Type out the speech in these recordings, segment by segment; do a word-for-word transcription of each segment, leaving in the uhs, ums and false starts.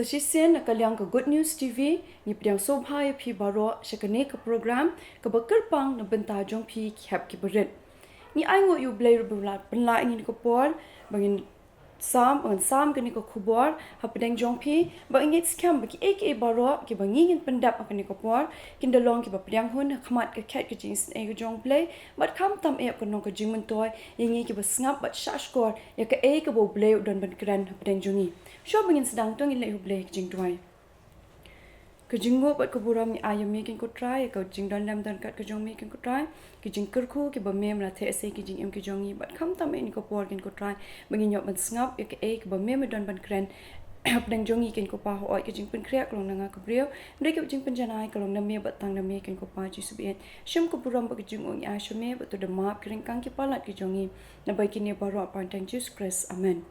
Shisien na ka liang ka Good News T V, ngi pdiang sngewbha ïa phi baroh sha kane ka program kaba kyrpang na bynta jong phi ki hep ki barit. Ngi ainguh ïa U Blei ruh ba u la pynlah ïa ngi kane ka por ba ngin sam, ba ngin sam kane ka khubor hapdeng jong phi, ba ngin ngeit skhem ba kiei kiei baroh kiba ngi ngin pyndep ha kane ka por kin da long kiba pdiang hun ha khmat ka khet ka jingisynei ka jong U Blei, bad khamtam eh kan long ka jingmyntoi ïa ngi kiba sngap bad shahshkor ïa kaei kaba U Blei u don ban kren hapdeng jong ngi. Shuwa ba ngin sdang, to ngin leit ha U Blei ha ka jingduwai. Ka jingnguh bad ka burom ngi ai ïa me, kane ko Trai, ïa ka jingdon lem don kat ka jong me, kane ko Trai, ki jingkyrkhu kiba me me la theh sei ki jingim ki jong ngi, bad khamtam eh ha kane ka por, kane ko Trai, ba ngin ïoh ban sngap ïa kaei kaba me me don ban kren hapdeng jong ngi, kane ko Pa. Hooid, ka jingpynkhreh ka long na nga ka briew, hynrei ka jingpynjanai ka long na me bad tang na me, kane ko Pa Jisu baieit. Shim ka burom bad ka jingnguh ngi ai sha me, bad to da map ki ryngkang ki palat ki jong ngi. Naba ïa kine baroh ha ka kyrteng Jisu Khrist. Amen.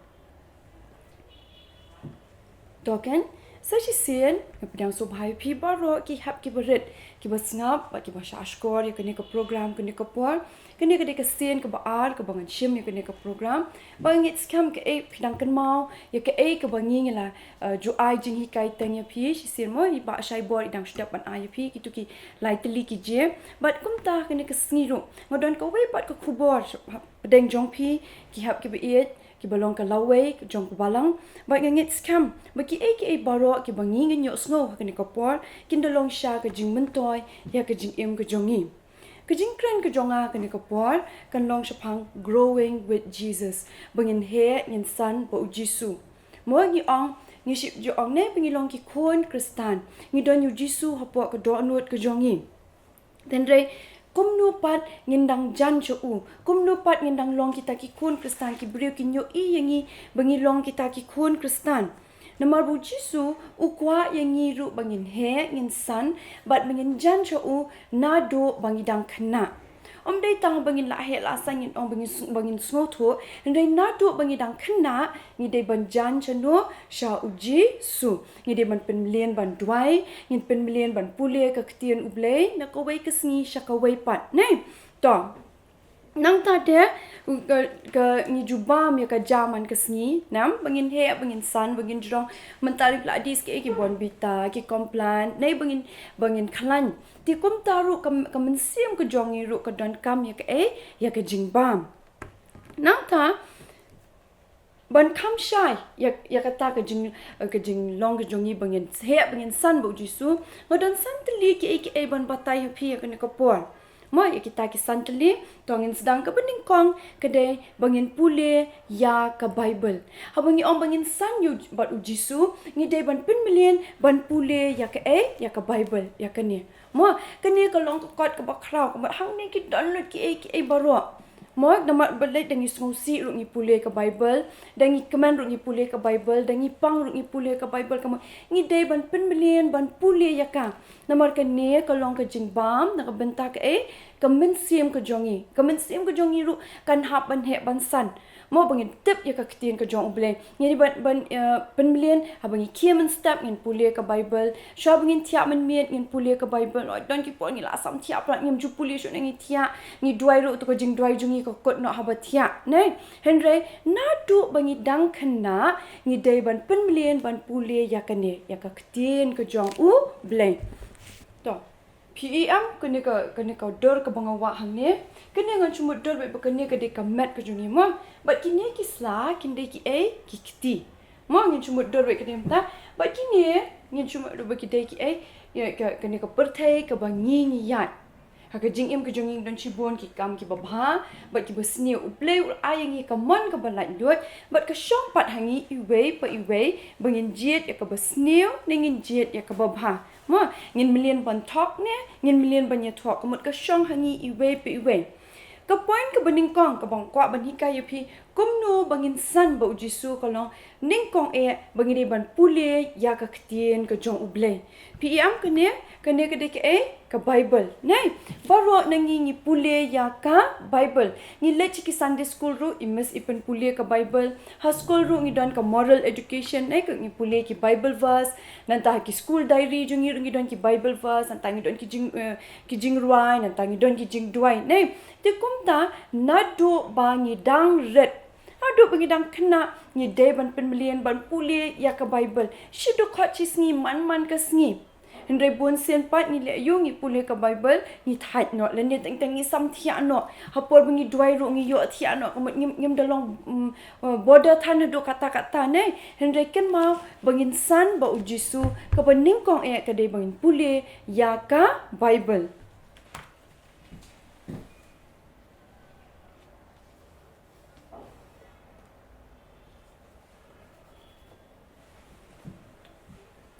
To, kan sa shisien, nga pdiang sngewbha ïa phi baroh ki hep ki barit, kiba sngap bad kiba shahshkor ïa kane ka program, kane ka por. Kane ka dei ka sien kaba ar kaba ngan shim ïa kane ka program. Ba nga ngeit skhem kaei phi dang kynmaw ïa kaei kaba ngi ngi la, eh, ju ai jinghikai teng ïa phi shisien, mo, i Bah Shaibor i dang shu dep ban ai ïa phi kito ki lai tylli ki jia. Bad kumta kane ka sngi ruh nga don kawei pat ka khubor hapdeng jong phi ki hep ki baieit, kiba long ka lawei ka jong ka balang. Bad nga ngeit skhem ba kiei kiei baroh kiba ngi ngin ïohsngew ha kane ka por kin da long sha ka jingmyntoi ïa ka jingim ka jong ngi. Ka jingkren ka jong nga ha kane ka por kan long shaphang Growing with Jesus, ba ngin heh ngin san bad U Jisu. Mo, ngi ong, ngi shym ju ong ne ba ngi long ki khun Khristan, ngi don ïa U Jisu hapoh ka dohnud ka jong ngi. Hynrei kumno pat ngin dang jan sha u? Kumno pat ngin dang long kita ki khun Khristan? Ki briew kin ïohi ïa ngi ba ngi long kita ki khun Khristan. Namar ba U Jisu u kwah ïa ngi ruh ba ngin heh ngin san bad ba ngin jan sha u naduh ba ngi dang khynnah. Ym dei tang ba ngin la heh la san ngin ong ba ngin sng-, ba ngin sngewthuh, hynrei naduh ba ngi dang khynnah ngi dei ban jan shano? Sha U Jisu. Ngi dei ban pynmlien ban duwai, ngin pynmlien ban pule ka ktien U Blei na kawei ka sngi sha kawei pat, ne? To. Nangta te, ka, ka ngi ju bam ïa ka jam man ka sngi, nam? Ba ngin heh, ba ngin san, ba ngin jrong, mynta la dei ki, ki Bournvita, ki Complan, ne ba ngin, ba ngin khlaiñ. Te kumta ruh ka, ka mynsiem ka jong ngi ruh ka donkam ïa kaei, ïa ka jingbam. Nangta, ban kham shai ïa, ïa kata ka jing, ka jinglong ka jong ngi ba ngin heh ba ngin san bad U Jisu, nga don san tylli kiei kiei ban batai ha phi ha kane ka por. Mo, ïa kita ki san tylli, to ngin sdang, kaba nyngkong ka dei ba ngin pule ïa ka Baibl. Haba ngi ong ba ngin san ïa u, bad U Jisu, ngi dei ban pynmlien ban pule ïa kaei, ïa ka Baibl, ïa kane. Mo, kane ka long ka kot kaba khraw, ka mut hangne ki don lut kiei kiei baroh. Mo, namar balei, da ngi sngewsih ruh ngi pule ka Baibl, da ngi kmen ruh ngi pule ka Baibl, da ngi pang ruh ngi pule ka Baibl, ka mut ngi dei ban pynmlien ban pule ïa ka. Namar kane ka long ka jingbam na ka bynta kaei, ka mynsiem ka jong ngi. Ka mynsiem ka jong ngi ruh kan hap ban heh ban san. Mo, ba ngin tip ïa ka ktien ka jong U Blei. Ngi dei ban, ban, eh, pynmlien, haba ngi khie mynstep ngin pule ka Baibl. Shuwa ba ngin thiah mynmiet ngin pule ka Baibl. Oi, don ki por ngi la sam thiah palat, ngim ju pule shuh ne ngi thiah. Ngi duwai ruh to ka jingduwai jong ngi ka kut noh haba thiah, ne? Hynrei naduh ba ngi dang khynnah ngi dei ban pynmlien ban pule ïa kane, ïa ka ktien ka jong U Blei. To. Phi i em kane ka, kane ka dur kaba nga wah hangne. Kane ngan shu mutdur beit ba kane ka dei ka met ka jong ngi mo. Bad kine ki sla kin dei kiei, ki kti. Mo, ngin shu mutdur beit kane mynta. Bad kine ngin shu mutdur ba ki dei kiei, ïa ka, kane ka pyrthei kaba ngi ngi ïaid. Ha ka jingim ka jong ngi don shibun ki kam kiba bha bad kiba sniew. U Blei u la ai ïa ngi ka mon kaba laitluid bad ka shong pat ha ngi iwei pa iwei ba ngin jied ïa kaba sniew ne ngin jied ïa kaba bha. Mo, ngin mlien ban thok ne ngin mlien ban ïathuh, ka mut ka shong ha ngi iwei pa iwei. Ka point kaba nyngkong kaba nga kwah ban hikai ïa phi, kumno ba ngin san bad U Jisu, ka long nyngkong eh ba ngi dei ban pule ïa ka ktien ka jong U Blei. Phi i em kane, kane ka dei kaei, ka Baibl. Ne, baroh na ngi ngi pule ïa ka Baibl. Ngi leit sha ki Sunday school ruh, i miss i pynpule ka Baibl. Ha school ruh ngi don ka moral education, ne, ka ngi pule ki Bible verse. Nangta ha ki school diary jong ngi ruh ngi don ki Bible verse, nangta ngi don ki jing, eh, ki jingrwai, nangta ngi don ki jingduwai, ne. Te kumta naduh ba ngi dang rit, Haduh ba ngi dang khynnah, ngi dei ban pynmlien, ban pule ïa ka Baibl. Shi dkhot shi sngi, man man ka sngi. Hynrei bun sien pat ngi leh ïa u, ngi pule ka Baibl, ngi thait noh, lane teng teng ngi sam thiah noh. Ha por ba ngi duwai ruh ngi ïoh thiah noh, ka mut ngim, ngim da long, mm, uh, bother than haduh katta katta ne. Hynrei kynmaw ba ngin san ba u Jisu, kaba nyngkong eh ka dei ba ngin pule ïa ka Baibl.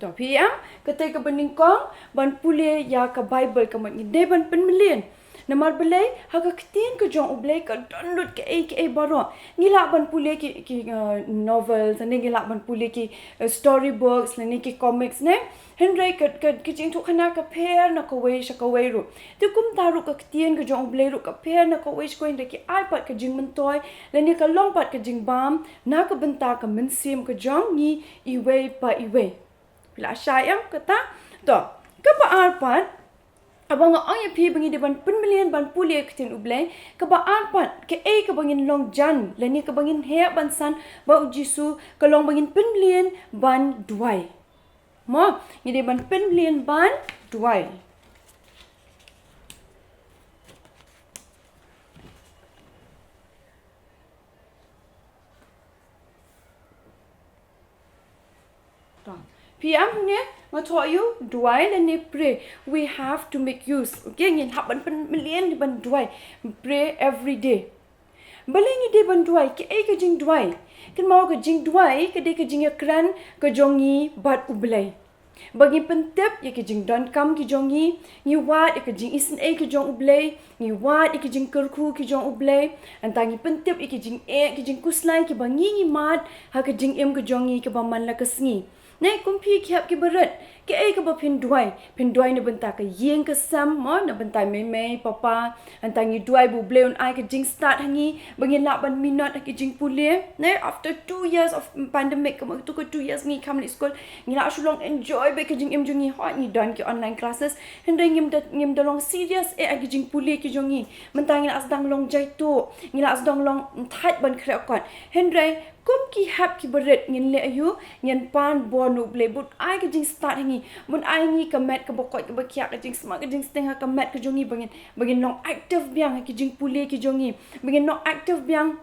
To, phi ïa, kata kaba nyngkong, ban pule ïa ka Baibl, ka mut ngi dei ban pynmlien. Namar balei, ha ka ktien ka jong U Blei ka don lut kaei kaei baroh. Ngi lah ban pule ki, ki, uh, novels, lane ngi lah ban pule ki, uh, storybooks, lane ki comics ne. Hynrei ka, ka, ka jingïathuhkhana ka pher na kawei sha kawei ruh. Te kumta ruh ka ktien ka jong U Blei ruh ka pher na kawei sha kawei, hynrei ki ai pat ka jingmyntoi, lane ka long pat ka jingbam na ka bynta ka mynsiem ka jong ngi iwei pa iwei. Phi la shai em kata? To, kaba ar pat, kaba nga ong ïa phi ba ngi dei ban pynmlien ban pule ïa ka ktien U Blei, kaba ar pat, kaei kaba ngin long jan, lane kaba ngin heh ban san ba u Jisu, ka long ba ngin pynmlien ban duwai. Mo, ngi dei ban pynmlien ban duwai. To. Phi ïa, hangne, nga thoh ïa u, duwai lane pray. We have to make use. Okay, ngin hap ban pynmlien ban duwai. Pray every day. Balei ngi dei ban duwai, kaei ka jingduwai? Kynmaw ka jingduwai, ka dei ka jingïakren ka jong ngi bad U Blei. Ba ngi pyntip ïa ki jingdonkam ki jong ngi, ngi wad ïa ka jingisynei ka jong U Blei, ngi wad ïa ki jingkyrkhu ki jong U Blei, hangta ngi pyntip ïa ki jingeh, ki jingkhuslai kiba ngi ngi mad ha ka jingim ka jong ngi kaba man la ka sngi. Ne, kum phi ki hep ki barit, kaei kaba phin duwai, phin duwai na bynta ka ïing ka sem, mo, na bynta mei mei, papa, hangta ngi duwai ba U Blei un ai ka jingstad ha ngi, ba ngin lah ban minot ha ki jingpule. Ne, after two years of pandemic, ka mut tu ka two years ngi kham leit skul, ngi la shu long enjoy bad ka jingim jong ngi, hooid ngi don ki online classes, hynrei ngim da, ngim da long serious eh ha ki jingpule ki jong ngi. Mynta ngi la sdang long jaituh, ngi la sdang long thait ban khreh kot. Hynrei kum ki hep ki barit ngin leh aïu, ngin pan bor na U Blei, ba un ai ka jingstad ha ngi, ba un ai ngi ka met kaba koit kaba khiah, ka jingsma ka jingsteng ha ka met ka jong ngi, ba ngin, ba ngin long active biang ha ki jingpule ki jong ngi, ba ngin long active biang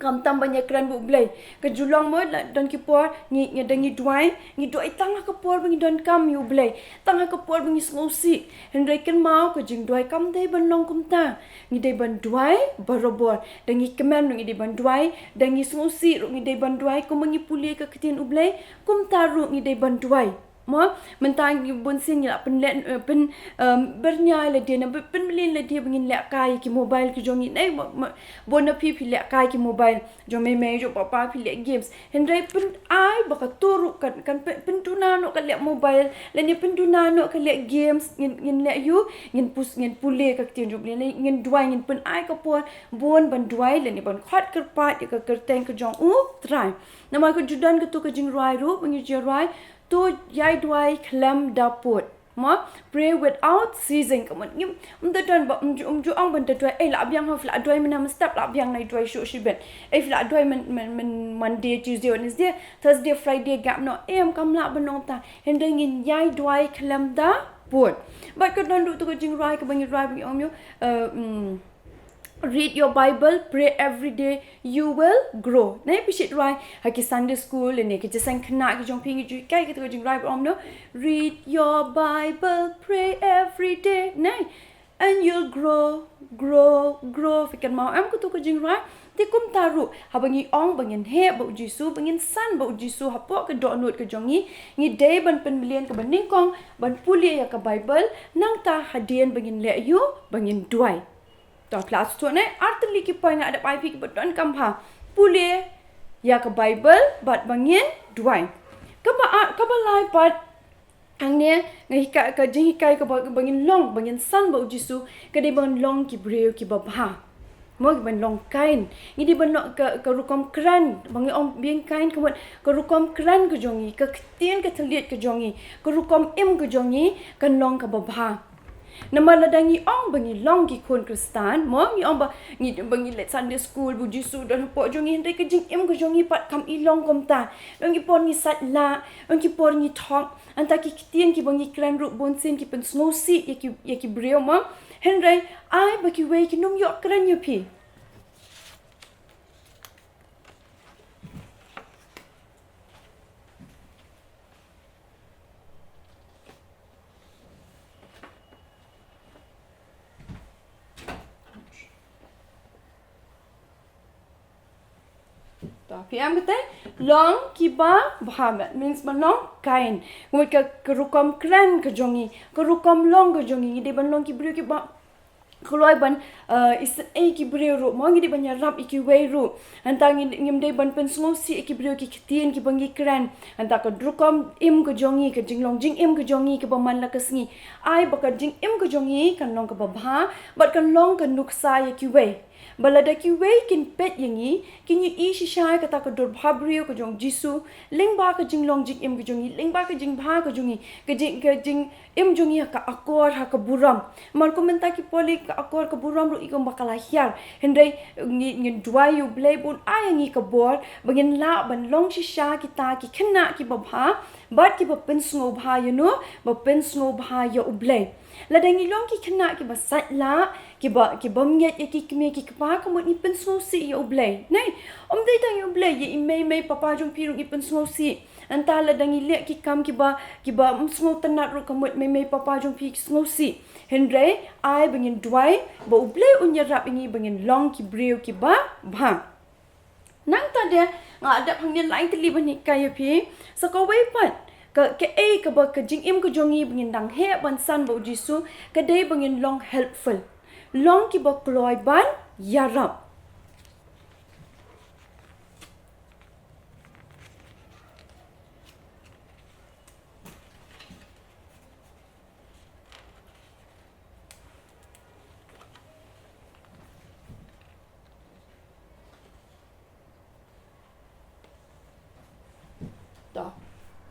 khamtam ban ïakren bad U Blei. Ka ju long mo la don ki por ngi, ngi da ngi duwai, ngi duwai tang ha ka por ba ngi donkam ïa U Blei, tang ha ka por ba ngi sngewsih. Hynrei kynmaw ka jingduwai kam dei ban long kumta. Ngi dei ban duwai barabor. Da ngi kmen ruh ngi dei ban duwai, da ngi sngewsih ruh ngi dei ban duwai, kumba ngi pule ka ktien U Blei, kumta ruh ngi dei ban duwai. Mo, mynta ngi bun sien ngi la pynleh, eh, pyn, em, byrngia ïa lade, na pyn, pynmlien ïa lade ba ngin lehkai ki mobile ki jong ngi. Nai, mo, mo, bun na phi phi lehkai ki mobile jong mei mei, jong papa, phi leh games. Hynrei pyn-, ai ba kato ruh kan, kan pyn-, pynduna noh ka leh mobile, lane pynduna noh ka leh games, ngin, ngin leh aïu, ngin pus, ngin pule ka ktien jong U Blei, lane ngin duwai, ngin pyn-ai ka por bun ban duwai, lane ban khot kyrpad ïa ka kyrteng ka jong U Trai. Namar ka ju don kato ka jingrwai ruh, ba ngi ju rwai, to ïai duwai khlem da pud. Mo, pray without ceasing. Ka mut ngim, ym da don ba, ym ju, ym ju ong ban da duwai, eh, la biang ho, phi la duwai mynne mynstep, la biang nai duwai shuh shibit. Eh, phi la duwai myn, myn, myn Monday, Tuesday, Wednesday, Thursday, Friday, gap noh. Em, kam lah ban long ta. Hynrei ngin ïai duwai khlem da pud. Bad ka don ruh tu ka jingrwai kaba ngi rwai ba ngi ong ïa u, eh, mm, read your Bible, pray every day, you will grow. Nai, phi shu rwai ha ki Sunday school, ne ki jingïaseng khynnah ki jong phi, ngi ju hikai kata ka jingrwai ba ong, no? Read your Bible, pray every day. Nai, and you'll grow, grow, grow. Phi kynmaw em kata ka jingrwai? Te kumta ruh, haba ngi ong ba ngin heh bad U Jisu, ba ngin san bad U Jisu hapoh ka dohnud ka jong ngi, ngi dei ban pynmlien kaba nyngkong ban pule ïa ka Bible, nangta hadien ba ngin leh aïu, ba ngin duwai. To, phi la sngewthuh ne, ar tylli ki point nga dep ai phi kiba donkam bha. Pule ïa ka Bible bad ba ngin duwai. Kaba ar, kaba lai pat, hangne nga hikai, ka jinghikai kaba, ba ngin long, ba ngin san bad U Jisu, ka dei ban long ki briew kiba bha. Mo, ki ban long kind. Ngi dei ban long ka, ka rukom kren, ba ngi ong being kind, ka mut ka rukom kren ka jong ngi, ka ktien ka thylliej ka jong ngi, ka rukom im ka jong ngi kan long kaba bha. Namar lada ngi ong ba ngi long ki khun Khristan, mo, ngi ong ba ngi, ba ngi leit Sunday school, ba u Jisu u don hapoh jong ngi, hynrei ka jingim ka jong ngi pat kam i long kumta. Don ki por ngi sait lah, don ki por ngi thok, hangta ki ktien kiba ngi kren ruh bunsien ki pynsngewsih ïa ki, ïa ki briew, mo. Hynrei ai ba kiwei kin ym ïoh kren ïa phi. To, phi em kata, long kiba bha, means ban long kind. Ka mut ka, ka rukom kren ka jong ngi, ka rukom long ka jong ngi, ngi dei ban long ki briew kiba kloi ban, eh, isynei ki briew ruh, mo, ngi dei ban ïarap ïa kiwei ruh. Hangta ngi, ngim dei ban pynsngewsih ïa ki briew ki ktien kiba ngi kren. Hangta ka rukom im ka jong ngi, ka jinglong jingim ka jong ngi kaba man la ka sngi, ai ba ka jingim ka jong ngi kan long kaba bha, bad kan long ka nuksa ïa kiwei. Ba lada kiwei kin peit ïa ngi, kin ïohi shisha ïa kata ka dur bhabriew ka jong u Jisu, lyngba ka jinglong jingim ka jong ngi, lyngba ka jingbha ka jong ngi, ka jing, ka jing im jong ngi ha ka akor ha ka burom. Namar kumta ki pule ka akor ka burom ruh i kumba ka la hiar. Hynrei ngi, ngin duwai ïa u Blei ba un ai ïa ngi ka bor ba ngin lah ban long shisha kita ki khynnah kiba bha, bad kiba pynsngewbha ïa no, ba pynsngewbha ïa u Blei. Lada ngi long ki khynnah kiba sait lah, kiba, kiba ngeit ïa ki kmie ki kpa, ka mut ngi pynsngewsih ïa u Blei. Nai, ym dei tang ïa u Blei, ïa i mei mei papa jong phi ruh ngi pynsngewsih. Hangta lada ngi leh ki kam kiba, kiba ym sngewtynnat ruh ka mut mei mei papa jong phi ki sngewsih. Hynrei ai ba ngin duwai ba u Blei un ïarap ïa ngi ba ngin long ki briew kiba bha. Nangta de nga dep hangne lai tylli ban hikai ïa phi. Sa kawei pat, ka, kaei kaba ka jingim ka jong ngi ba ngin dang heh ban san bad u Jisu, ka dei ba ngin long helpful. Long kiba kloi ban ïarap. To.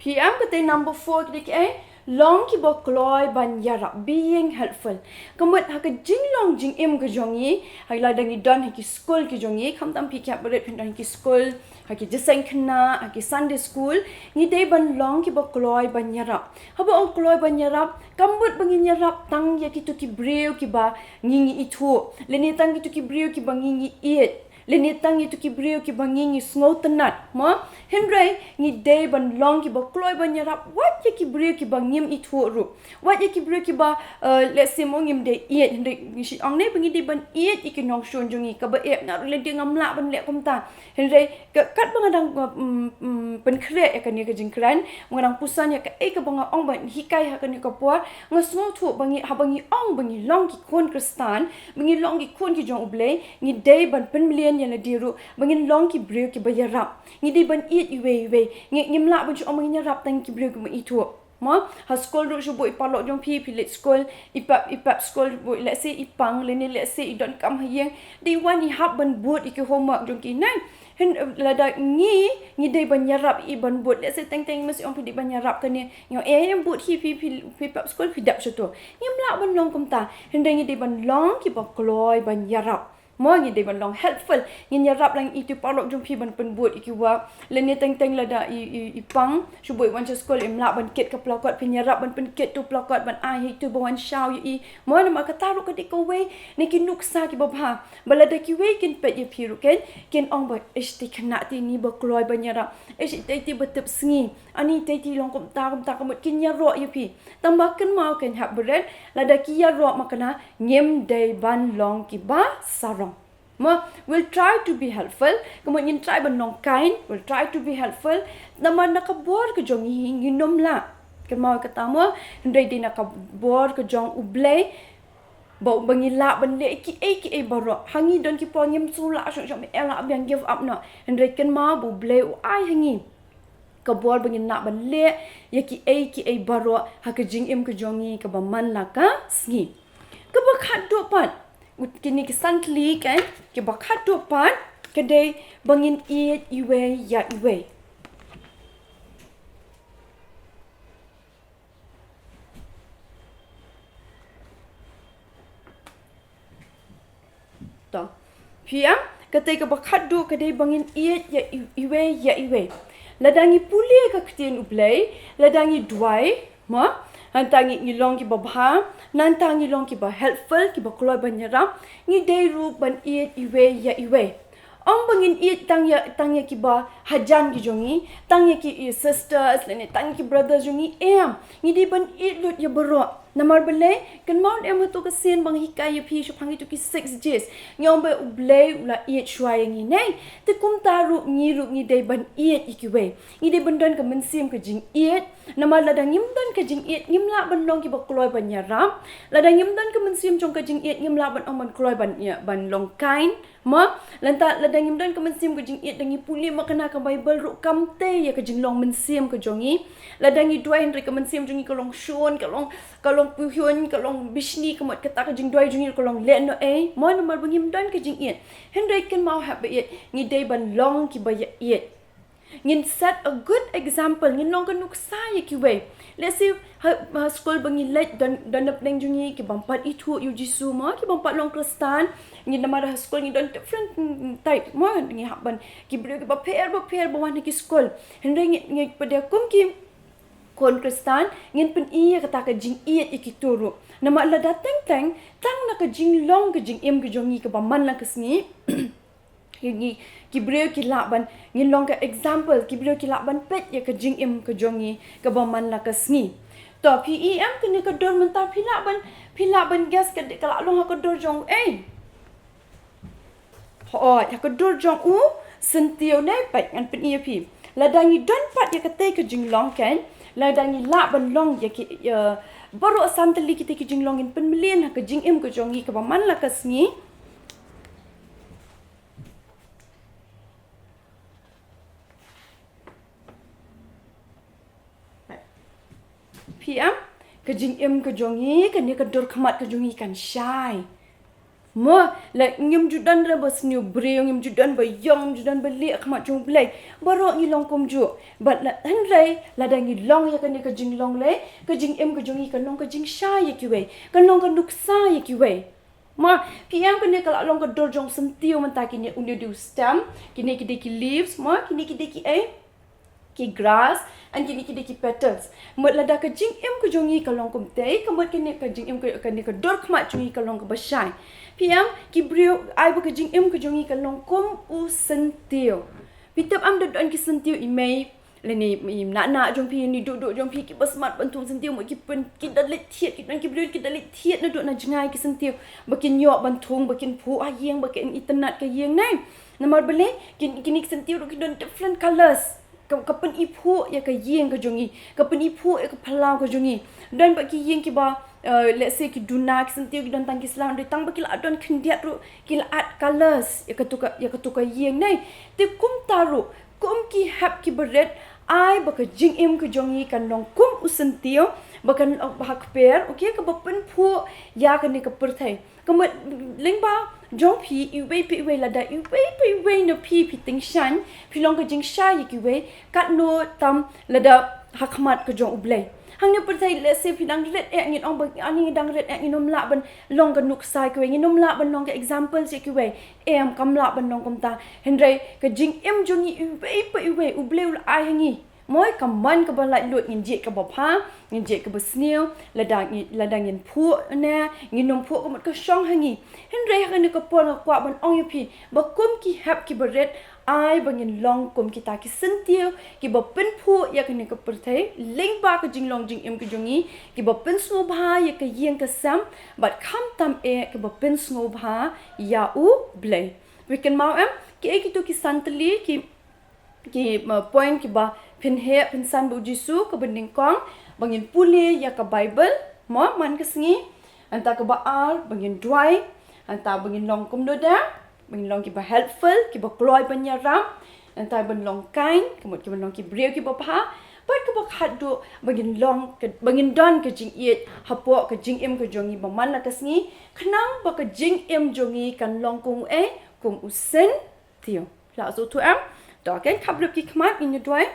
Phi em kata number four ka dei kaei, long kiba kloi ban ïarap, being helpful. Ka mut ha ka jinglong jingim ka jong ngi, ha lada ngi don ha ki skul ki jong ngi, khamtam phi ki hap barit phin don ha ki skul, ha ki jingïaseng khynnah, ha ki Sunday school, ngi dei ban long kiba kloi ban ïarap. Haba ong kloi ban ïarap, kam mut ba ngin ïarap tang ïa kito ki briew kiba ngi, ngi ithuh, lane tang kito ki briew kiba ngi, ngi ïeit, lane tang kito ki briew kiba ngi, ngi sngewtynnat, mo? Hynrei ngi dei ban long kiba kloi ban ïarap wat ïa ki briew kiba ngim ithuh ruh. Wat ïa ki briew kiba, eh, let's say mo ngim dei ïeit, hynrei ngi shu ong ne ba ngi dei ban ïeit ïa ki nongshun jong ngi, kaba eh nga ruh lehse ngam lah ban leh kumta. Hynrei ka, katba nga dang, uh, mm, mm, pynkhreh ïa kane ka jingkren, nga dang puson ïa kaei kaba nga ong ban hikai ha kane ka por, nga sngewthuh ba ngi, haba ngi ong ba ngi long ki khun Khristan, ba ngi long ki khun ki jong U Blei, ngi dei ban pynmlien ïa lade ruh ba ngin long ki briew kiba ïarap. Ngi dei ban ïeit iwei ïa iwei. Ngi, ngim lah ban shu ong ba ngin ïarap tang ki briew kiba ithuh. Mo, ha skul ruh shu buh i paralok jong phi, phi leit skul, i pep, i pep skul buh, let's say i pang, lane let's say i donkam ha ïing, dei wan i hap ban bud ïa ki homework jong ki, nai. Hynrei lada ngi, ngi dei ban ïarap i ban bud, let's say teng teng masi ong phi dei ban ïarap kane, ngi ong eh, em bud hi phi, phi, phi pep skul phi dep sha to. Ngim lah ban long kumta, hynrei ngi dei ban long kiba kloi ban ïarap. Mo, ngi dei ban long helpful. Ngin ïarap lang ïa itu i paralok jong phi ban pynbud ïa ki work. Lane teng teng lada i, i, i pang, shu buh i wan sha skul, im lah ban kit ka placard, phin ïarap ban pynkit tu placard ban ai ha itu ba wan shaw ïa i. Mo, namar kata ruh ka dei kawei na ki nuksa kiba bha. Ba lada kiwei kin peit ïa phi ruh kin, kin ong ba, ish, te khynnah te ini ba kloi ban ïarap. Ish, te, te ba tip sngi. Ani te, te long kumta kumta, ka mut kin ïaroh ïa phi. Tangba kynmaw, kynhap bret, lada ki ïaroh ma kane, ngim dei ban long kiba sarong. Mo, we'll try to be helpful. Ka mut ngin try ban long kind, we'll try to be helpful. Namar na ka bor ka jong ngi hi ngin ym lah. Kynmaw kata mo, hynrei dei na ka bor ka jong U Blei ba, ba ngi lah ban leh kiei kiei baroh. Ha ngi don ki por ngim sngewlah shuh shuh, me eh lah biang, give up noh. Hynrei kynmaw ba U Blei u ai ha ngi ka bor ba ngin lah ban leh ïa kiei kiei baroh ha ka jingim ka jong ngi kaba man la ka sngi. Kaba khatduh pat, u, kine ki san tylli, kan, kaba khatduh pat ka dei ba ngin ïeit iwei ïa iwei. Phi ïa, kata kaba khatduh ka dei ba ngin ïeit ïa i-, iwei ïa iwei. Lada ngi pule ka ktien U Blei, lada ngi duwai, mo, nangta ngi, ngi long kiba bha, nangta ngi long kiba helpful, kiba kloi ban ïarap, ngi dei ruh ban ïeit iwei ïa iwei. Ym ba ngin ïeit tang ïa, tang ïa kiba hajan ki jong ngi, tang ïa ki, i, sisters, lane tang ïa ki brothers jong ngi, em, ngi dei ban ïeit lut ïa baroh. Namar balei, kynmaw em ha tu ka sien ba nga hikai ïa phi shaphang itu ki six J's. Ngi ong ba U Blei u la ïeit shuwa ïa ngi ne. Te kumta ruh ngi ruh ngi dei ban ïeit ïa kiwei. Ngi dei ban don ka mynsiem ka jingïeit. Namar lada ngim don ka jingïeit, ngim lah ban long kiba kloi ban ïarap. Lada ngim don ka mynsiem jong ka jingïeit, ngim lah ban ong ban kloi ban ïa, ban long kind. Mo, nangta lada ngim don ka mynsiem ka jingïeit, da ngi pule ma kane ka Baibl ruh kam tei ïa ka jinglong mynsiem ka jong ngi. Lada ngi duwai hynrei ka mynsiem jong ngi ka long shun, ka long, ka long pyhun, ka long bishni, ka mut kata ka jingduwai jong ngi ka long lehnohei. Mo, namar ba ngim don ka jingïeit. Hynrei kynmaw haba ïeit, ngi dei ban long kiba ïa ïeit. Ngin set a good example, ngin long ka nuksa ïa kiwei. Let's say, ha, ha skul ba ngi leit don, don na pdeng jong ngi ki bym pat ithuh ïa U Jisu mo, ki bym pat long Khristan. Ngi namar ha skul ngi don different, mm, type mo, ngi hap ban ki briew kiba pher ba pher ba wan ha ki skul. Hynrei ngi, ngi pat kum ki khun Khristan, ngin pyni ïa kata ka jingïeit ïa kito ruh. Namar lada teng teng, tang na ka jinglong ka jingim ka jong ngi kaba man la ka sngi. Ngi, ngi, ki briew ki lah ban, ngin long ka example, ki briew ki lah ban peit ïa ka jingim ka jong ngi kaba man la ka sngi. To, phi ïohi em kane ka dur mynta phi lah ban, phi lah ban guess ka, ka lah long ha ka dur jong u ei. Hooid, ha ka dur jong u syntiew ne, peit ngan pyni ïa phi. Lada ngi don pat ïa katei ka jinglong kan, lada ngi lah ban long ïa ki, ïa, baroh san tylli kitei ki jinglong ngin pynmlien ha ka jingim ka jong ngi kaba man la ka sngi. Phi ïohi em, ka jingim ka jong ngi, kane ka dur khmat ka jong ngi kan shai. Mo, lada ngim ju don re ba sniew briew, ngim ju don ba ïong, ngim ju don ba lieh ha khmat jong U Blei. Baroh ngi long kumjuh. Bad la, hynrei, lada ngi long ïa kane ka jinglong lei, ka jingim ka jong ngi kan long ka jingshai ïa kiwei. Kan long ka nuksa ïa kiwei. Mo, phi ïohi em kane ka lah long ka dur jong u syntiew mynta kine une u dei u stem, kine ki dei ki leaves, mo, kine ki dei ki ei, ki grass, and kine ki dei ki petals. Mut lada ka jingim ka jong ngi ka long kumtei, ka mut kane ka jingim ka, kane ka dur khmat jong ngi ka long kaba shai. Phi ïohi em, ki briew, ai ba ka jingim ka jong ngi ka long kum u syntiew. Phi tip em da don ki syntiew i mei, lane i mnah nah jong phi, lane duh duh jong phi, kiba smat ban thung syntiew, mo ki pyn, ki da leit thied, ki don ki briew ki da leit thied naduh na jngai ki syntiew. Ba kin ïoh ban thung, ba kin phuh ha ïing, ba kin itynnad ka ïing ne. Namar balei, kin, kine ki syntiew ruh ki don different colors. Ka, ka pyniphuh ïa ka ïing ka jong ngi, ka pyniphuh ïa ka phyllaw ka jong ngi. Don bad ki ïing kiba, eh, let's say ki duna, ki syntiew ki don tang ki sla, hynrei tang ba ki la don khyndiat ruh, ki la add colors ïa katu ka, ïa katu ka ïing ne. Te kumta ruh, kum ki hep kiba rit, ai ba ka jingim ka jong ngi kan long kum u syntiew, ba kan long ba ha kper, okay, kaba pynphuh ïa kane ka pyrthei. Ka mut lyngba jong phi iwei pa iwei, lada iwei pa iwei na phi phi tyngshaiñ, phi long ka jingshai ïa kiwei, katno tam lada ha khmat ka jong U Blei. Hangne pyrthei, let's say phi dang rit eh, ngin ong ba, ani ngi dang rit eh, ngin ym lah ban long ka nuksa ïa kiwei, ngin ym lah ban long ka example ïa kiwei. Em, kam lah ban long kumta. Hynrei ka jingim jong ngi iwei pa iwei U Blei u la ai ha ngi. Moi, ka mon kaba laitluid, ngin jied kaba bha, ngin jied kaba sniew, lada ngi, lada ngin phuh ne, ngin ym phuh ka mut ka shong ha ngi. Hynrei ha kane ka por nga kwah ban ong ïa phi ba kum ki hep kiba rit, ai ba ngin long kum kita ki syntiew kiba pynphuh ïa kane ka pyrthei lyngba ka jinglong jingim ka jong ngi, kiba pynsngewbha ïa ka ïing ka sem, bad khamtam eh kiba pynsngewbha ïa U Blei. Phi kynmaw em, kiei kito ki san tylli ki ki, uh, point kiba phin heh phin san bad U Jisu, kaba nyngkong ba ngin pule ïa ka Baibl mo man ka sngi. Nangta kaba ar ba ngin duwai. Nangta ba ngin long kumno de, ba ngin long kiba helpful, kiba kloi ban ïarap. Nangta ban long kind, ka mut kiba long ki briew kiba bha. Bad kaba khatduh ba ngin long ka, ba ngin don ka jingïeit hapoh ka jingim ka jong ngi ba man la ka sngi. Khnang ba ka jingim jong ngi kan long kum u ei, kum u syn tiew. La sngewthuh em? To, kan khap lip ki khmat, ngin ïa duwai.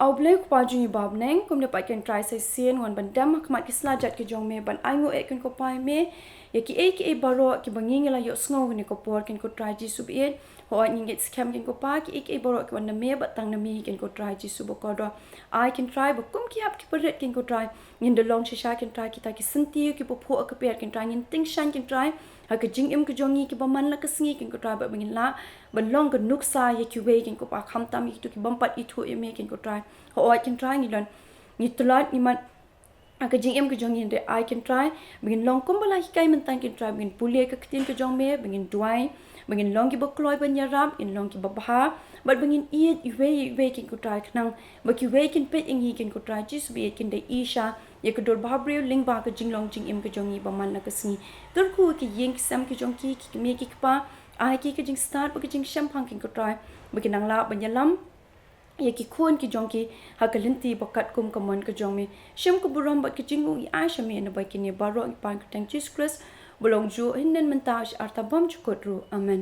A U Blei U Kpa jong ngi uba ha bneng, kumne pat ko Trai sa shisien ngan wan ban dem ha khmat ki slajat ki jong me ban ainguh eh ko Trai ïa me ïa kiei kiei baroh kiba ngi ngi la ïohsngew ha kane ka por ko Trai Jisu baieit. Hooid ngi ngeit skhem ko Trai kiei kiei baroh ki wan na me bad tang na me ko Trai Jisu bakordor. Ai ko Trai ba kum ki hap ki barit ko Trai ngin da long shisha ko Trai kita ki syntiew kiba phuh ha ka pyrthei ko Trai ngin tyngshaiñ ko Trai ha ka jingim ka jong ngi kiba man la ka sngi ko Trai bad ba ngin lah ban long ka nuksa ïa kiwei ko Trai khamtam ïa kito ki bym pat ithuh ïa me ko Trai. Hooid ko Trai ngi don ngi tlot ngi man ha ka jingim ka jong ngi hynrei ai ko Trai ba ngin long kumba la hikai mynta ko Trai ba ngin pule ka ktien ka jong me ba ngin duwai ba ngin long kiba kloi ban ïarap ngin long kiba bha bad ba ngin ïeit iwei iwei ko Trai khnang ba kiwei kin peit ïa ngi ko Trai Jisu baieit kin da i sha ïa ka dur bhabriew lyngba ka jinglong jingim ka jong ngi ba man la ka sngi. Kyrkhu ki ïing ki sem ki jong ki ki kmie ki kpa ai ki ka jingstad bad ka jingshemphang ko Trai ba kin nang lah ban ïalam ïa ki khun ki jong ki ha ka lynti ba katkum ka mon ka jong me. Shim ka burom bad ka jingmut ngi ai sha me naba kine baroh ngi pan ha ka kyrteng Jisu Khrist ba long juh hynnin mynta sha arta bymjukut ruh. Amen.